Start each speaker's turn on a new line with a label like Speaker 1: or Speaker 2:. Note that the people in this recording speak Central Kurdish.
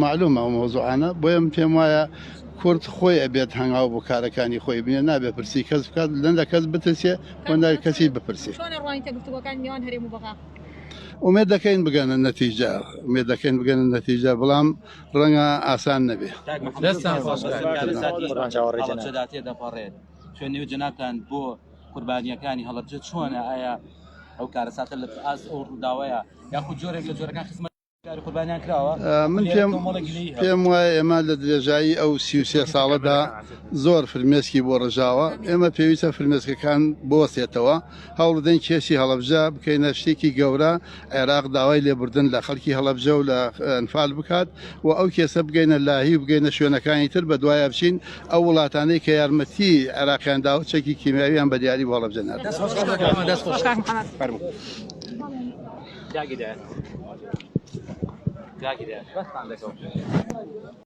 Speaker 1: مەعلومە ئەو مەوزوعانە، بۆیە من پێم وایە کورد خۆی ئەبێت هەنگاو بۆ کارەکانی خۆی بنێ، نابێت پرسی کەس بکات، نە لە کەس بترسێ و نە کەسی بپرسێ.
Speaker 2: چۆن ئەڕوانیتە گفتوگۆکانی نێوان هەرێم و بەغا؟
Speaker 1: ئومێد دەکەین بگەنە نەتیجە، ئومێد دەکەین بگەنە نەتیجە، بەڵام ڕەنگە ئاسان نەبێ.
Speaker 3: کاک محەممەد
Speaker 4: دەستتان خۆش
Speaker 3: بەسەر
Speaker 4: کاک.
Speaker 3: کارەساتی
Speaker 5: قوربان چاوەڕێی جەنابت.
Speaker 3: هەڵەبجەدا تێدەپەڕێت، خوێندنەوەی جەنابتان بۆ قوربانییەکانی هەڵەبجە چۆنە؟ ئایا ئەو کارەساتە لە ئاست ئەو ڕووداوەیە یاخود جۆرێک لە جۆرەکان خزمەت
Speaker 1: من پێم پێم وایە ئێمە لە درێژایی ئەو 33 ساڵەدا زۆر فرمێسکی بۆ ڕژاوە، ئێمە پێویستە فرمێسکەکان بوەستێتەوە، هەوڵدەین کێسی هەڵەبجە بکەینە شتێکی گەورە، عێراق داوای لێبوردن لە خەڵکی هەڵەبجە و لە ئەنفال بکات و ئەو کێسە بگەینە لاهی و بگەینە شوێنەکانی تر، بەدوایا بچین ئەو وڵاتانەی کە یارمەتی عێراقیان داوە چەکی کیمیاویان بە دیاری بۆ هەڵەبجە نارد.
Speaker 4: دەست خۆش دەست خۆش.
Speaker 2: کاک محەممەد.
Speaker 4: فەرموو.
Speaker 3: کاک هیدایەت. کاک هیدایەت. بەستان دەکەم.